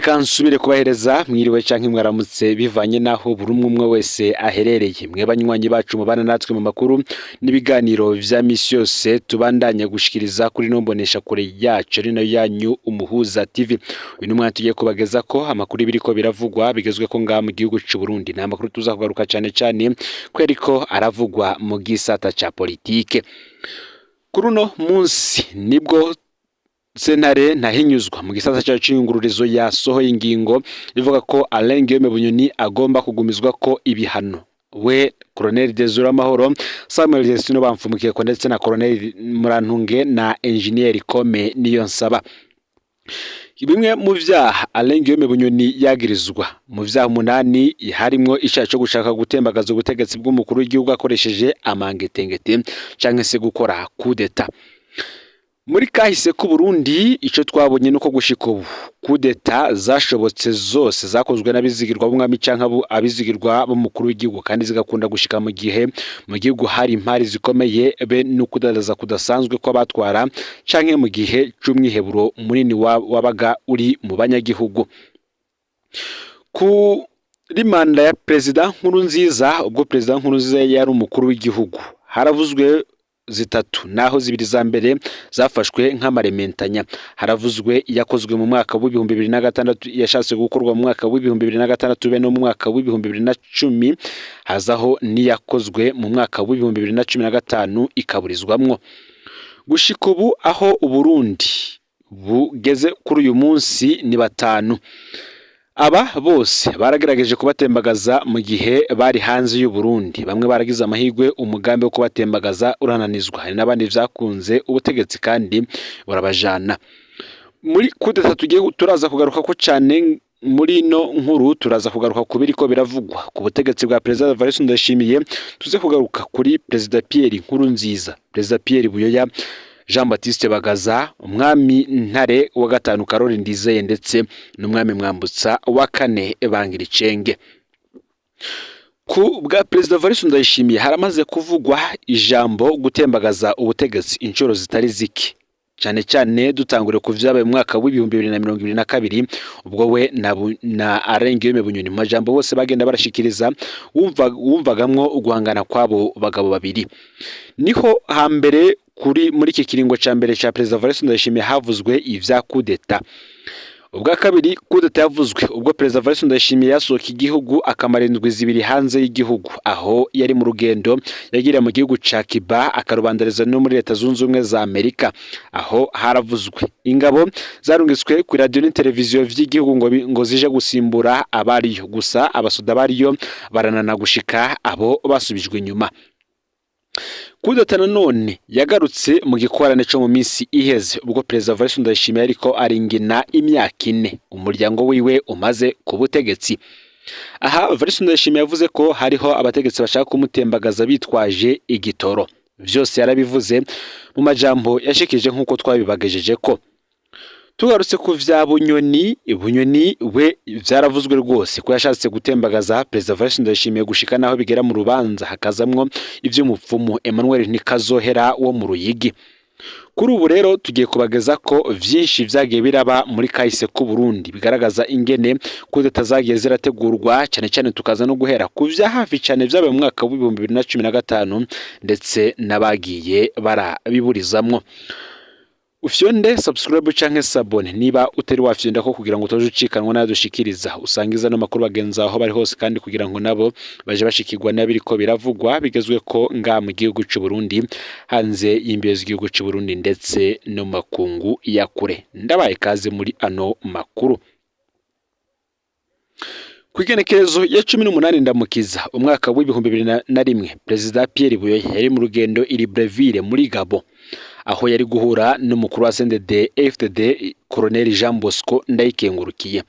Reka nsubire kubahereza mwiriwe canke mwaramutse, bivanye naho buri umwe umwe wese aherereye. Mwe banywanyi bacu mubana natwe mu makuru n'ibiganiro vya misi yose tubandanya gushikiriza kuri ino mbonesha kure yacu, ari nayo yanyu Umuhuza TV. Uyu ni umwanya tugiye kubageza ko amakuru biriko biravugwa bigezweko ngaha mu gihugu c'u Burundi. Ni amakuru tuza kugaruka cane cane kweriko aravugwa mu gisata ca politike. Kuri uno munsi nibwo sentare ntahinyuzwa mu gisata cyacu c'iyungururizo yasohoye ingingo ivuga ko Alain Guillaume Bunyoni agomba kugumizwa ko ibihano, we Colonel Desire Amahoro, Samuel Celestino Bamfumukeko, ndetse na Colonel Murantunge na Engineer Kome Niyonsaba. Bimwe mu vyaha Alain Guillaume Bunyoni yagirizwa, mu vyaha 8 harimwo icaha co gushaka gutembagaza ubutegetsi bw'umukuru w'igihugu akoresheje amangetengete canke se gukora coup d'état. Muri kahise k'u Burundi, ico twabonye nuko gushika ubu coup d'état zashobotse zose zakozwe n'abizigirwa b'umwami canke abizigirwa b'umukuru w'igihugu, kandi zigakunda gushika mu gihe mu gihugu hari impari zikomeye be n'ukudadaza kudasanzwe kw'abatwara, canke mu gihe c'umwiheburo munini wabaga uri mu banyagihugu. Kuri manda ya Perezida Nkurunziza, ubwo Perezida Nkurunziza yari umukuru w'igihugu, haravuzwe zitatu, naho zibiri za mbere zafashwe nk'amarementanya. Haravuzwe iyakozwe mu mwaka w'2006, yashatse gukorwa mu mwaka w'2006 be no mu mwaka w'2010, hazaho n'iyakozwe mu mwaka w'2015 ikaburizwamwo. Gushika ubu aho Uburundi bugeze kuri uyu munsi, ni batanu. Aba bose baragerageje kubatembagaza mu gihe bari hanze y'u Burundi. Bamwe baragize amahirwe, umugambi wo kubatembagaza urananizwa. Hari n'abandi vyakunze, ubutegetsi kandi burabajana. Muri kudeta tugiye turaza kugaruka ko cyane muri ino nkuru, turaza kugaruka ku biriko biravugwa ku butegetsi bwa Perezida Evariste Ndayishimiye, tuze kugaruka kuri Perezida Pierre Nkurunziza, Perezida Pierre Buyoya, Jean Baptiste Bagaza, umwami Ntare wa gatanu Karoli Ndizeye, ndetse n'umwami Mwambutsa wa kane Bangiricenge. Ku bwa Perezida Evariste Ndayishimiye, haramaze kuvugwa ijambo gutembagaza ubutegetsi inshuro zitari zike, cyane cyane dutangure ku vyabaye mu mwaka w'2022, ubwo we na Alain Guillaume Bunyoni, mu majambo bose bagenda barashikiriza wumvagamwo uguhangana kw'abo bagabo babiri. Niho hambere kuri muri iki kiringo ca mbere ca Perezida Evariste Ndayishimiye havuzwe ivya kudeta. Ubwa kabiri kudeta yavuzwe ubwo Perezida Evariste Ndayishimiye yasohoka igihugu akamara indwi 2 hanze y'igihugu, aho yari mu rugendo yagiriye mu gihugu ca Cuba, akarubandariza no muri Leta Zunze Ubumwe za Amerika. Aho haravuzwe ingabo zarungitswe ku radio n'iteleviziyo vy'igihugu ngo zije gusimbura abariyo, gusa abasoda bariyo baranana gushika abo basubijwe inyuma. Kudeta nanone yagarutse mu gikorane co mu minsi iheze, ubwo Perezida Evariste Ndayishimiye ariko aringina imyaka 4 umuryango wiwe umaze ku butegetsi. Aha Evariste Ndayishimiye yavuze ko hariho abategetsi bashaka kumutembagaza bitwaje igitoro. Vyose yarabivuze mu majambo yashikije nk'uko twabibagejeje ko. Tugarutse ku vya Bunyoni, Bunyoni we vyaravuzwe rwose ko yashatse gutembagaza Perezida Evariste Ndayishimiye, gushika naho bigera mu rubanza hakazamwo ivy'umupfumu Emmanuel Ntikazohera wo mu Ruyigi. Kuri ubu rero tugiye kubageza ko vyinshi vyagiye biraba muri kahise k'u Burundi bigaragaza ingene kudeta zagiye zirategurwa, cyane cyane tukaza no guhera ku vya hafi cyane vyabaye mu mwaka w'2015 ndetse n'abagiye barabiburizamwo. Ufyonde subscribe canke s'abonner niba utari wafyonda ko, kugira ngo utoje ucikanwa nadushikiriza. Usangiza no makuru bagenzi aho bari hose, kandi kugira ngo nabo baje bashikirwa n'abiriko biravugwa bigezwe ko nga mu gihugu c'u Burundi, hanze y'imbibe z'igihugu c'u Burundi, ndetse no makungu ya kure. Ndabaye kaze muri ano makuru. Ku igenekerezo ya 18 Ndamukiza umwaka w'2001, Perezida Pierre Buyoya yari mu rugendo i Libreville muri Gabon, aho yari guhura n'umukuru wa CNDD FDD Colonel Jean Bosco Ndayikengurukiye.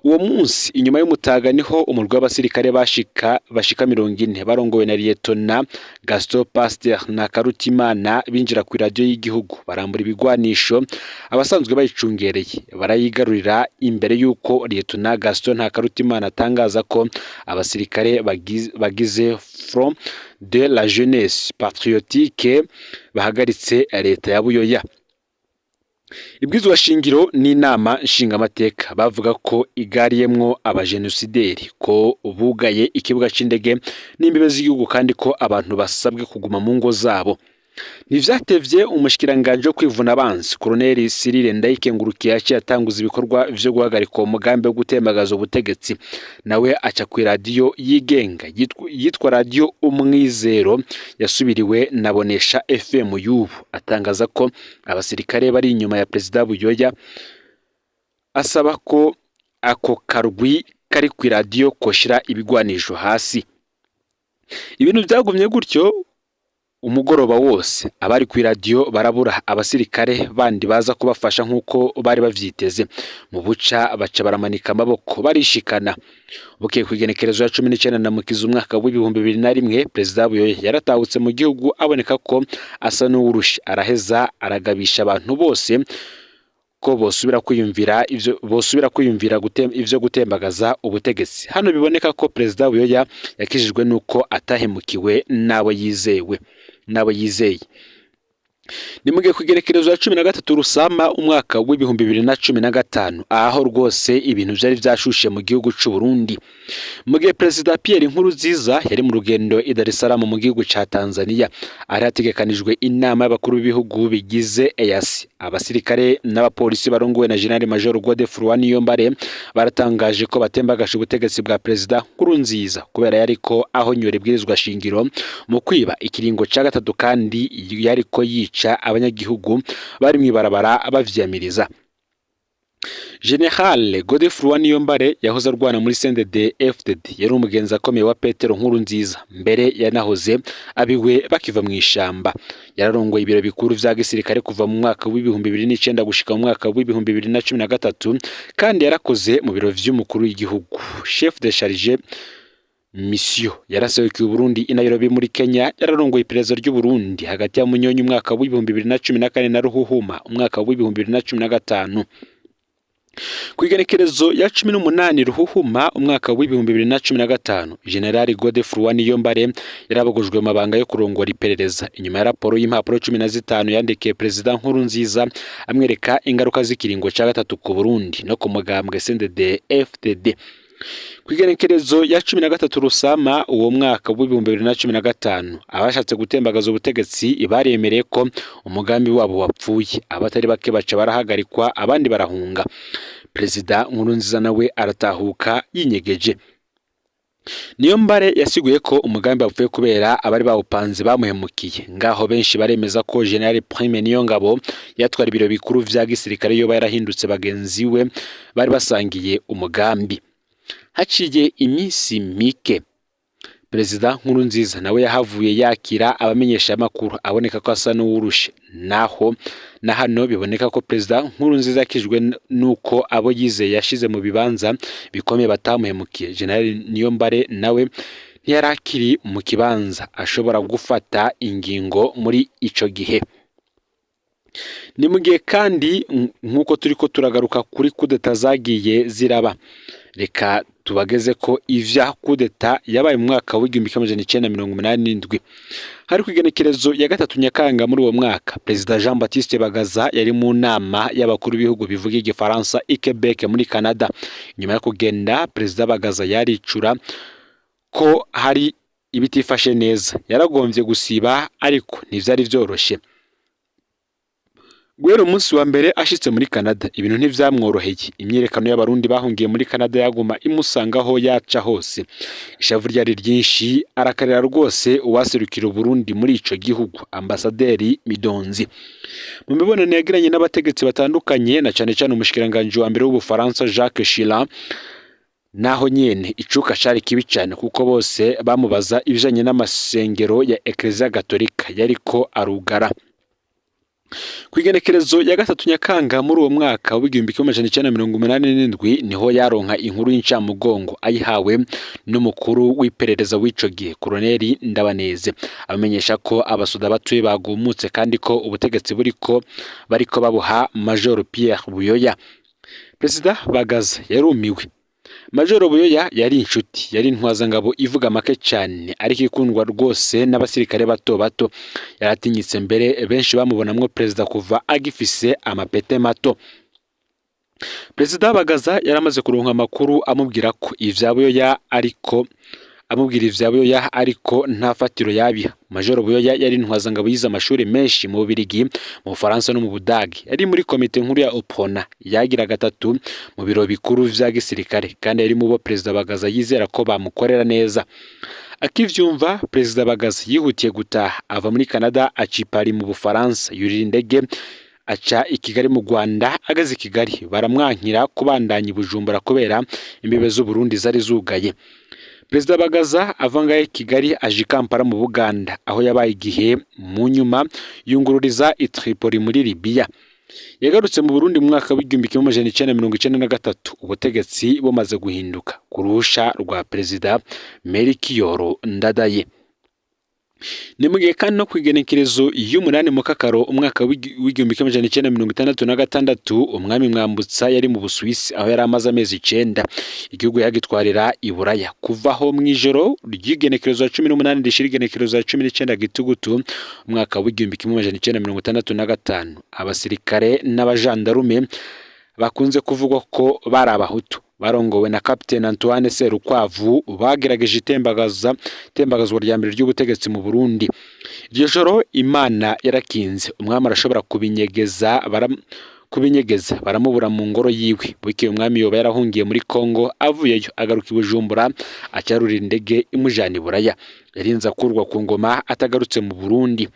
Uwo munsi inyuma y'umutaga niho umurwi w'abasirikare bashika 40 barongowe na Lieutenant Gaston Pasteur na Karutimana binjira ku radio y'igihugu, barambura ibigwanisho abasanzwe bayicungereye, barayigarurira, imbere y'uko Lieutenant Gaston Ntakarutimana atangaza ko abasirikare bagize Front de la Jeunesse Patriotique bahagaritse leta ya Buyoya. Ibwirizwa shingiro n'inama nshingamateka bavuga ko igariyemwo abajenosideri, ko bugaye ikibuga c'indege n'imbibe z'igihugu, kandi ko abantu basabwe kuguma mu ngo zabo. Ntivyatevye, umushikiranganji wo kwivuna abansi, Colonel Cyrille Ndayikengurukiye, yaciye atanguza ibikorwa vyo guhagarika uwo mugambi wo gutembagaza ubutegetsi. Nawe aca kw'iradiyo yigenga yitwa Radiyo Umwizero, yasubiriwe na Bonesha FM y'ubu, atangaza ko abasirikare bari inyuma ya Perezida Buyoya, asaba ko ako karwi kari kw'iradiyo koshira ibigwanisho hasi. Ibintu vyagumye gutyo umugoroba wose, abari kw'iradiyo barabura abasirikare bandi baza kubafasha nk'uko bari bavyiteze. Mu buca baca baramanika amaboko, barishikana. Bukeye kw'igenekerezo ya 19 Ndamukiza umwaka w'2001, Perezida Buyoya yaratahutse mu gihugu, aboneka ko asa n'uwurushe. Araheza aragabisha abantu bose ko bosubira kwiyumvira ivyo gutembagaza ubutegetsi. Hano biboneka ko Perezida Buyoya yakijijwe nuko atahemukiwe n'abo yizewe, n'abo yizeye. Ni mugihe kw'igenekerezo ya 13 Rusama umwaka w'2015, aho rwose ibintu vyari vyashushe mu gihugu c'u Burundi, mu gihe Perezida Pierre Nkurunziza yari mu rugendo i Dar es Salaam mu gihugu ca Tanzania, ari hategekanijwe inama y'abakuru b'ibihugu bigize EAC, abasirikare n'abapolisi barongowe na General Major Godefroid Niyombare baratangaje ko batembagaje ubutegetsi bwa Perezida Nkurunziza kubera yariko ahonyora ibwirizwa shingiro mu kwiba ikiringo ca gatatu, kandi yariko yica abanyagihugu bari mw'ibarabara bavyiyamiriza. General Godefroid Niyombare yahoze arwana muri CNDD FDD, yari umugenzi akomeye wa Petero Nkurunziza, mbere yanahoze abiwe bakiva mu ishamba. Yararongoye ibiro bikuru vya gisirikare kuva mu mwaka w'2009 gushika mu mwaka w'2013, kandi yarakoze mu biro vy'umukuru w'igihugu, chef de chargé mission. Yaraserukiye Uburundi i Nairobi muri Kenya, yararongoye iperereza ry'u Burundi hagati ya Munyonyi umwaka w'2014 na Ruhuhuma umwaka w'2015. Ku igenekerezo ya 18 Ruhuhuma umwaka w'2015, General Godefroid Niyombare yarabogojwe mu mabanga yo kurongora iperereza inyuma ya raporo y'impapuro 15 yandikiye Perezida Nkurunziza, amwereka ingaruka z'ikiringo ca gatatu ku Burundi no ku mugambwe CNDD FDD. Ku igenekerezo ya 13 Rusama uwo mwaka w'2015, abashatse gutembagaza ubutegetsi baremereye ko umugambi wabo wapfuye. Abatari bake baca barahagarikwa, abandi barahunga. Perezida Nkurunziza nawe aratahuka yinyegeje. Niyombare yasiguye ko umugambi wapfuye kubera abari bawupanze bamuhemukiye. Ngaho benshi baremeza ko General Prime Niyongabo yatwara ibiro bikuru vya gisirikare yoba yarahindutse bagenzi we bari basangiye umugambi. Haciye iminsi mike, Perezida Nkurunziza nawe yahavuye yakira abamenyeshamakuru, aboneka ko asa n'uwurushe. Naho na hano biboneka ko Perezida Nkurunziza yakijwe nuko abo yizeye yashize mu bibanza bikomeye batamuhemukiye. General Niyombare nawe ntiyari akiri mu kibanza ashobora gufata ingingo muri ico gihe. Ni mu gihe kandi, nk'uko turiko turagaruka kuri kudeta zagiye ziraba, reka tubageze ko ivya kudeta yabaye mu mwaka w'1987. Hari ku igenekerezo ya 3 Nyakanga muri uwo mwaka, Perezida Jean Baptiste Bagaza yari mu nama y'abakuru b'ibihugu bivuga igifaransa i Quebec muri Canada. Nyuma yo kugenda, Perezida Bagaza yaricura ko hari ibitifashe neza, yaragomvye gusiba, ariko ntivyari vyoroshe. Guhera umunsi wa mbere ashitse muri Canada, ibintu ntivyamworoheye. Imyiyerekano y'abarundi bahungiye muri Canada yaguma imusanga aho yaca hose. Ishavu ryari ryinshi, arakarira rwose uwaserukira Uburundi muri ico gihugu, Ambasaderi Midonzi. Mu mibonano yagiranye n'abategetsi batandukanye, na cane cane umushikiranganji wa mbere w'Ubufaransa Jacques Chirac, naho nyene icuka cari kibi cane, kuko bose bamubaza ibijanye n'amasengero ya Eklezia Gatolika yariko arugara. Ku igenekerezo ya 3 Nyakanga muri uwo mwaka w'1987, niho yaronka inkuru y'incamugongo, ayihawe n'umukuru w'iperereza w'ico gihe, Koloneli Ndabaneze, amenyesha ko abasoda batuye bagumutse, kandi ko ubutegetsi buriko bariko babuha Major Pierre Buyoya. Perezida Bagaza yarumiwe. Majoro Buyoya yari inshuti, yari intwazangabo ivuga make cyane ariko ikundwa rwose n'abasirikare bato bato. Yaratinyitse mbere, benshi bamubonamwo perezida kuva agifise amapete mato. Perezida Bagaza yaramaze kuronka amakuru amubwira ko ivya Buyoya, ariko amubwira ivya Buyoya ariko nta fatiro yabiha. Majoro Buyoya yari intwazangabo yize amashuri menshi mu Bubirigi, mu Bufaransa no mu Budage. Yari muri komite nkuru ya UPRONA yagira gatatu mu biro bikuru vya gisirikare, kandi yari mu bo Perezida Bagaza yizera ko bamukorera neza. Akivyumva, Perezida Bagaza yihutiye gutaha, ava muri Canada aca i Paris mu Bufaransa, yurira indege aca i Kigali mu Rwanda. Ageze i Kigali baramwankira kubandanya i Bujumbura kubera imbibe z'Uburundi zari zugaye. Perezida Bagaza ava ngaho i Kigali aja i Kampala mu Buganda, aho yabaye igihe, mu nyuma yungururiza i Tripoli muri Libiya. Yagarutse mu Burundi mu mwaka w'1993, ubutegetsi bumaze guhinduka ku ruhusha rwa Perezida Melchior Ndadaye. Ni mu gihe kandi no ku igenekerezo y'umunani Mukakaro umwaka w'1966, umwami Mwambutsa yari mu Busuwisi, aho yari amaze amezi 9. Igihugu yagitwarira i Buraya. Kuva aho, mu ijoro ry'igenekerezo ya 18 rishira igenekerezo ya 19 Gitugutu umwaka w'1965, abasirikare n'abajandarume bakunze kuvugwa ko bari abahutu barongowe na Capitaine Antoine Serukwavu bagerageje itembagazwa rya mbere ry'ubutegetsi mu Burundi. Iryo joro Imana yarakinze, umwami arashobora kubinyegeza, baramubura mu ngoro yiwe. Bukeye umwami yoba yarahungiye muri Kongo, avuyeyo agaruka i Bujumbura, acarurira indege imujana i Buraya. Yarinze akurwa ku ngoma atagarutse mu Burundi.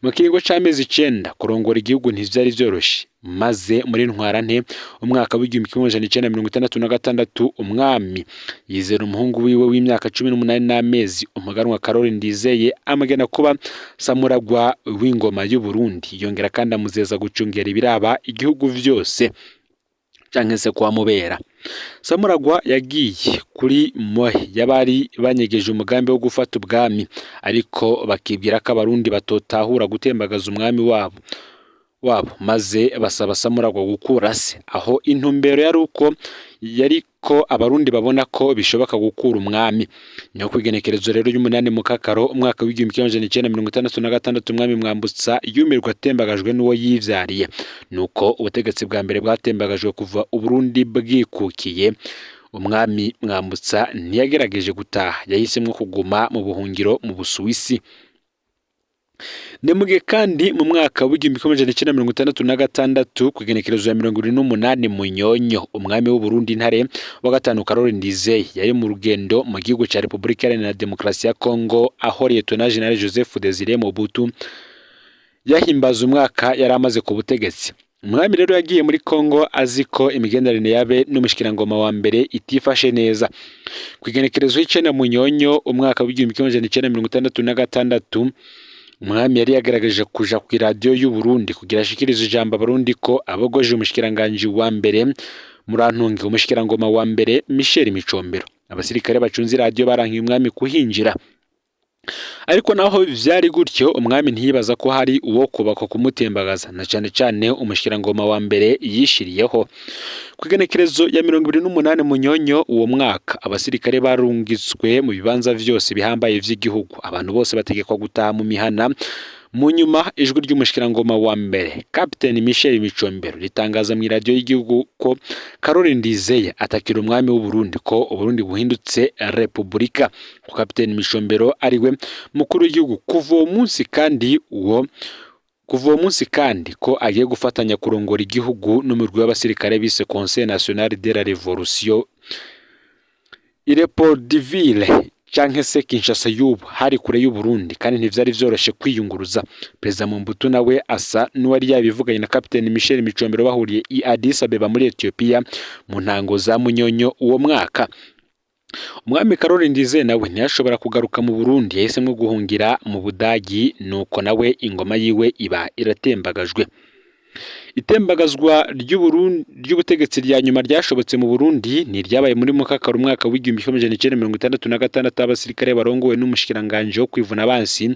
Mu kiringo c'amezi 9 kurongora igihugu ntivyari vyoroshe. Maze muri Ntwarante umwaka w'1966, umwami yizera umuhungu wiwe w'imyaka 18 n'amezi, umuganwa Karoli Ndizeye, amugena kuba samuragwa w'ingoma y'u Burundi. Yongera kandi amuzeza gucungera ibiraba igihugu vyose canke se kuhamubera. Samuragwa yagiye kuri Mohe y'abari banyegeje umugambi wo gufata ubwami, ariko bakibwira ko abarundi batotahura gutembagaza umwami wabo, maze basaba Samuragwa gukura se. Aho intumbero yari uko yari ko abarundi babona ko bishoboka gukura umwami. Niho kwigenekerezo rero y'umunani Mukakaro umwaka w'1966, umwami Mwambutsa yumirwa atembagajwe n'uwo yivyariye. Nuko ubutegetsi bwa mbere bwatembagajwe kuva Uburundi bwikukiye. Umwami Mwambutsa ntiyagerageje gutaha, yahisemwo kuguma mu buhungiro mu Busuwisi. Ni mu gihe kandi mu mwaka w'1966, ku igenekerezo ya 28 Munyonyo, umwami w'Uburundi Ntare wa gatanu Karoli Ndizeye yari mu rugendo mu gihugu ca Repubulika Iharanira Demokarasi ya Kongo, aho Lieutenant General Joseph Desire Mobutu yahimbaza umwaka yari amaze ku butegetsi. Umwami rero yagiye muri Kongo azi ko imigenderanire yabe n'umushikirangoma wa mbere itifashe neza. Ku igenekerezo y'icenda Munyonyo umwaka w'1966, umwami yari yagaragaje kuja ku iradiyo y'u Burundi kugira ashikirize ijambo abarundi ko abogoje umushikiranganji wa mbere, murantunge, umushikirangoma wa mbere Michel Micombero. Abasirikare bacunze iradiyo barankiye umwami kuhinjira. Ariko naho vyari gutyo, umwami ntiyibaza ko hari uwo kubakwa kumutembagaza, na cane cane umushikirangoma wa mbere yishiriyeho. Ku igenekerezo ya 28 Munyonyo uwo mwaka, abasirikare barungitswe mu bibanza vyose bihambaye vy'igihugu, abantu bose bategekwa gutaha mu mihana. Mu nyuma ijwi ry'umushikirangoma wa mbere Captain Michel Micombero ritangaza mu iradiyo y'igihugu ko Karoli Ndizeye atakira umwami w'u Burundi, ko Uburundi buhindutse repubulika, ko Captain Micombero ariwe mukuru w'igihugu kuva uwo munsi, kandi uwo kuva uwo munsi kandi ko agiye gufatanya kurongora igihugu n'umurwi w'abasirikare bise Conseil National de la Révolution. I Leopoldville canke se Kinshasa y'ubu hari kure y'u Burundi, kandi ntivyari vyoroshe kwiyunguruza. Perezida Mobutu nawe asa n'uwari yabivuganye na Captain Michel Micombero bahuriye i Addis Abeba muri Ethiopia mu ntango za Munyonyo uwo mwaka. Umwami Karoli Ndizeye nawe ntiyashobora kugaruka mu Burundi, yahisemwo guhungira mu Budagi, nuko nawe ingoma yiwe iba iratembagajwe. Itembagazwa ry'ubutegetsi rya nyuma ryashobotse mu Burundi ni iryabaye muri Mukakaro umwaka w'1966, abasirikare barongowe n'umushikiranganji wo kwivuna abansi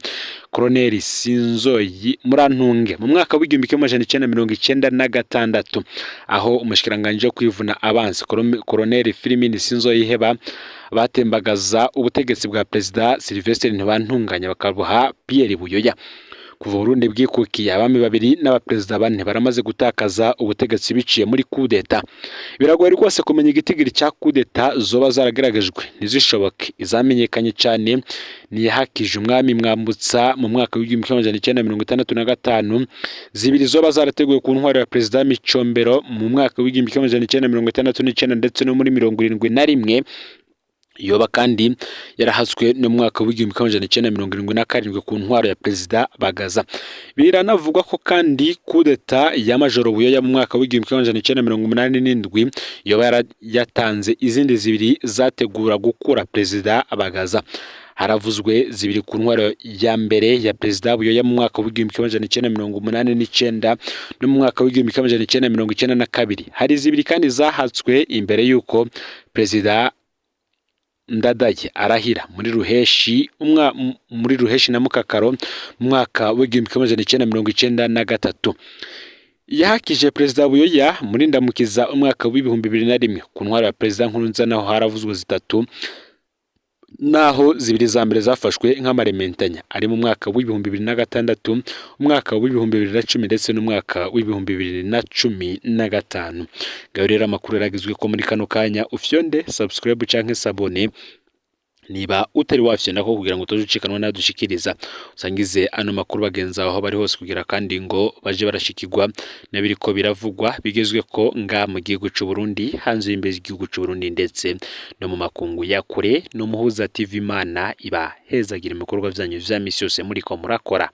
Colonel Sinzoyi Murantunge mu mwaka w'1996, aho umushikiranganji wo kwivuna abansi Colonel Firmin Sinzoyiheba batembagaza ubutegetsi bwa Perezida Sylvestre Ntibantunganya bakabuha Pierre Buyoya. Kuva Burundi bwikukiye, abami babiri n'abaperezida bane baramaze gutakaza ubutegetsi biciye muri kudeta. Biragoye rwose kumenya igitigiri cya kudeta zoba zaragaragajwe ntizishoboke. Izamenyekanye cyane ni iyahakije umwami Mwambutsa mu mwaka w'1965, zibiri zoba zarateguwe ku ntwaro ya Perezida Micombero mu mwaka w'1969 ndetse no muri 71, yoba kandi yarahaswe no mu mwaka w'1977 ku ntwaro ya Perezida Bagaza. Biranavugwa ko kandi kudeta ya Majoro Buyoya mu mwaka w'1987 yoba yatanze izindi zibiri zategura gukura Perezida Bagaza. Haravuzwe zibiri ku ntwaro ya mbere ya Perezida Buyoya mu mwaka w'1989 no mu mwaka w'1992. Hari zibiri kandi zahatswe imbere y'uko Perezida Ndadaye arahira muri Ruheshi na Mukakaro mu mwaka w'1993. Yahakije Perezida Buyoya muri Ndamukiza umwaka w'2001. Ku ntwaro ya Perezida Nkurunziza naho haravuzwe zitatu, naho zibiri za mbere zafashwe nk'amarementanya ari mu mwaka w'2006, umwaka w'2010 ndetse n'umwaka w'2015. Ngayo rero amakuru yaragizwe ko muri kano kanya ufyonde subscribe canke s'abonner niba utari wafyonda ko kugira ngo utazucikanwa nadushikiriza, usangize ano makuru bagenzi aho bari hose kugira kandi ngo baje barashikirwa nabiriko biravugwa bigezwe ko nga mu gihugu c'u Burundi, hanze y'imbere y'igihugu c'u Burundi ndetse no mu makungu ya kure. No Muhuza TV, Imana ibahezagira ibikorwa vyanyu vya misi yose muriko murakora.